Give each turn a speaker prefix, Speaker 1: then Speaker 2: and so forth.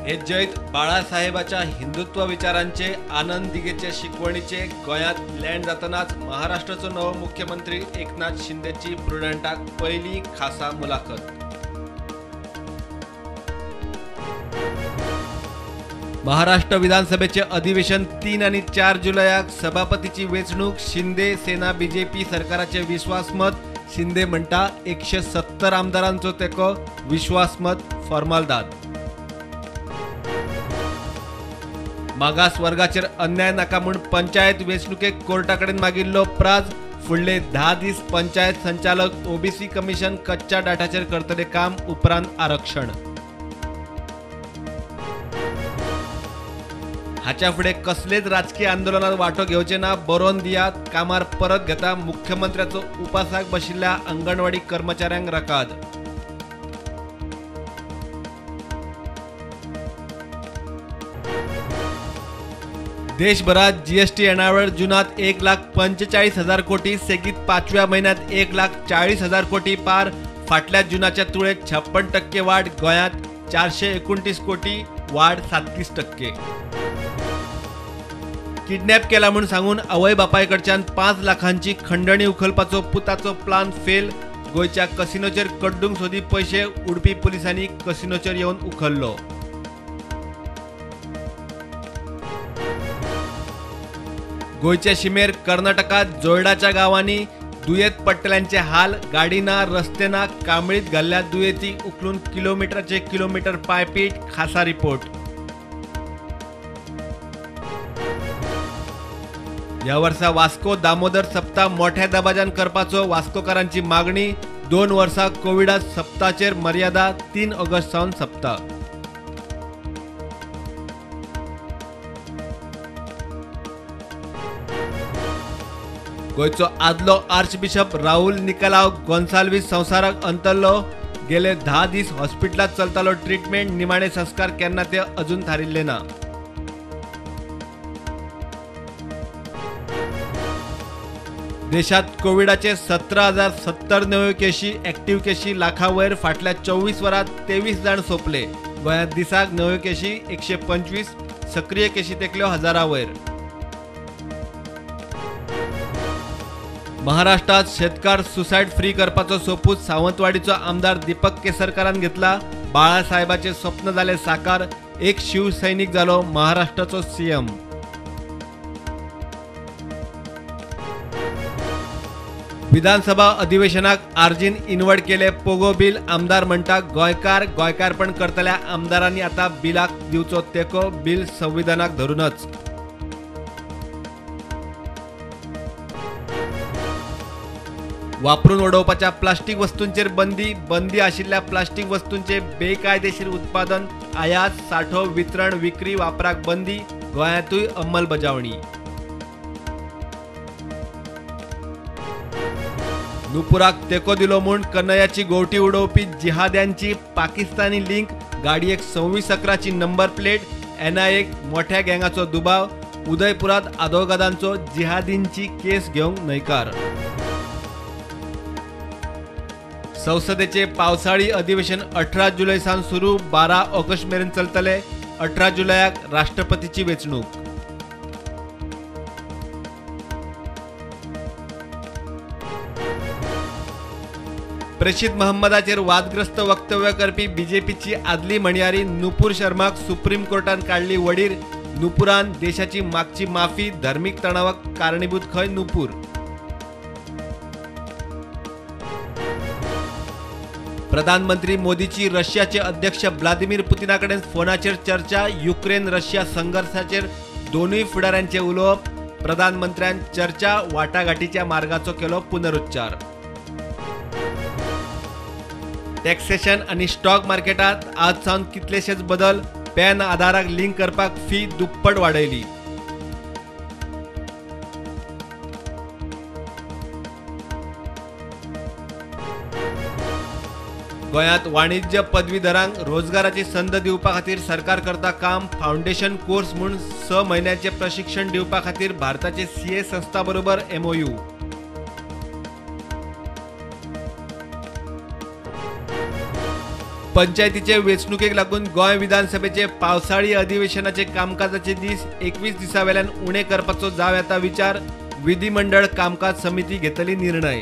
Speaker 1: हे जैत बाळासाहेबाच्या हिंदुत्व विचारांचे, आनंद दिघेचे शिकवणीचे गोंयांत लँड जातनाच महाराष्ट्राचो नवो मुख्यमंत्री एकनाथ शिंदेची प्रुडंटाक पयली खासा मुलाखत। महाराष्ट्र विधानसभेचे अधिवेशन 3 आणि 4 जुलयाक सभापतीची वेंचणूक। शिंदे सेना बीजेपी सरकाराचे विश्वासमत। शिंदे म्हणटा 170 आमदारांचो तेंको, विश्वासमत फॉर्मालदाद। मागास वर्गाचेर अन्याय नाका म्हूण पंचायत वेंचणुकेक कोर्टा कडेन मागिल्लो प्राज। फुडले 10 दीस पंचायत संचालक ओबीसी कमिशन कच्च्या डाटाचेर करतले काम, उपरांत आरक्षण। हाच्या फुडें कसलेच राजकीय आंदोलनात वांटो घेवचे ना, बरोवन दियात, कामार परत घेता मुख्यमंत्र्याचो उपासाक बशिल्ल्या अंगणवाडी कर्मचाऱ्यांक रकाद। देशभरात जीएसटी येणावळ जूनात 1,45,000 कोटी, सेगीत 5व्या म्हयन्यांत 1,40,000 कोटी पार। फाटल्या जूनाच्या तुळेत 56% वाड। गोंयांत 429 कोटी वाड 37%। किडनॅप केला म्हूण सांगून आवय बापायकडच्यान 5 लाखांची खंडणी उखलपाचो पुताचो प्लान फेल। गोंयच्या कसिनोचेर कड्डूंक सोदी पयशे उडपी पुलिसांनी कसिनोचेर येवन उखल्लो। गोंयचे शिमेर कर्नाटकात जोयडाच्या गांवांनी दुयेंत पडटल्यांचे हाल। गाडी ना, रस्ते ना, कांबळीत घाल्ल्या दुयेंती उखलून किलोमिटराचे किलोमिटर पायपीट। खासा रिपोर्ट। ह्या वर्सा वास्को दामोदर सप्ताह मोठ्या दबाज्यान करपाचो वास्कोकारांची मागणी। 2 वर्सां कोविडात सप्ताचेर मर्यादा, 3 ऑगस्ट सावन सप्ताह। गोंयचो आदलो आर्चबिशप राहुल निकलाव गोन्साल्वीस संवसाराक अंतरलो। गेले 10 दीस हॉस्पिटलांत चलतालो ट्रिटमेंट। निमाणे संस्कार केन्ना ते अजून थारिल्ले ना। देशात कोविडाचे 17,070 नव्यो केशी, ऍक्टिव्ह केशी लाखा वयर। फाटल्या 24 वरांत 23 जाण सोंपले। गोंयांत दिसाक नव्यो केशी 125, सक्रीय केशी तेंकल्यो 1000 वयर। महाराष्ट्रात शेतकार सुसायड फ्री करपाचो सोपूत सावंतवाडीचो आमदार दीपक केसरकरान घेतला। बाळासाहेबाचे स्वप्न जाले साकार, एक शिवसैनिक जालो महाराष्ट्राचो सीएम। विधानसभा अधिवेशनाक आरजीन इनवड केले पोगो बिल। आमदार म्हणटा गोंयकार गोंयकारपण करतल्या आमदारांनी आता बिलाक दिवचो तेंको, बिल संविधानाक धरूनच। वापरून उडोवपाच्या प्लास्टीक वस्तूंचेर बंदी। बंदी आशिल्ल्या प्लास्टीक वस्तूंचे बेकायदेशीर उत्पादन, आयात, साठो, वितरण, विक्री, वापराक बंदी। गोंयांतूय अंमलबजावणी। नुपुराक तेंको दिलो म्हूण कन्हैयाची गोवटी उडोवपी जिहाद्यांची पाकिस्तानी लिंक। गाडयेक 2611ची नंबर प्लेट। एनआयएक मोठ्या गँगाचो दुबाव। उदयपुरात आदोगादांचो जिहादींची केस घेवंक न्हयकार। संसदेचे पावसाळी अधिवेशन 18 जुलय सावन सुरू, 12 ऑगस्ट मेरेन चलतले। 18 जुलयाक राष्ट्रपतीची वेंचणूक। प्रेषित महम्मदाचेर वादग्रस्त वक्तव्य करपी बीजेपीची आदली म्हणयारी नुपूर शर्माक सुप्रीम कोर्टान काडली वडीर। नुपुरान देशाची मागची माफी, धर्मीक तणावाक कारणीभूत खंय नुपूर। प्रधानमंत्री मोदीची रशियाचे अध्यक्ष व्लादिमीर पुतिना कडेन फोनाचेर चर्चा। युक्रेन रशिया संघर्षाचेर दोनूय फुडाऱ्यांचे उलोवप। प्रधानमंत्र्यान चर्चा वाटाघाटीच्या मार्गाचो केलो पुनरुच्चार। टॅक्सेशन आनी स्टॉक मार्केटात आज सावन कितलेशेच बदल। पॅन आधाराक लिंक करपाक फी दुप्पट वाडयली। गोंयांत वाणिज्य पदवीधरांक रोजगाराची संद दिवपा खातीर सरकार करता काम। फावंडेशन कोर्स म्हूण 6 म्हयन्याचे प्रशिक्षण दिवपा खातीर भारताचे सीए संस्था बरोबर एमओयू। पंचायतीचे वेंचणुकेक लागून गोंय विधानसभेचे पावसाळी अधिवेशनाचे कामकाजाचे दीस 21 दिसां वेल्यान उणे करपाचो जावं येता विचार. विधिमंडळ कामकाज समिती घेतली निर्णय.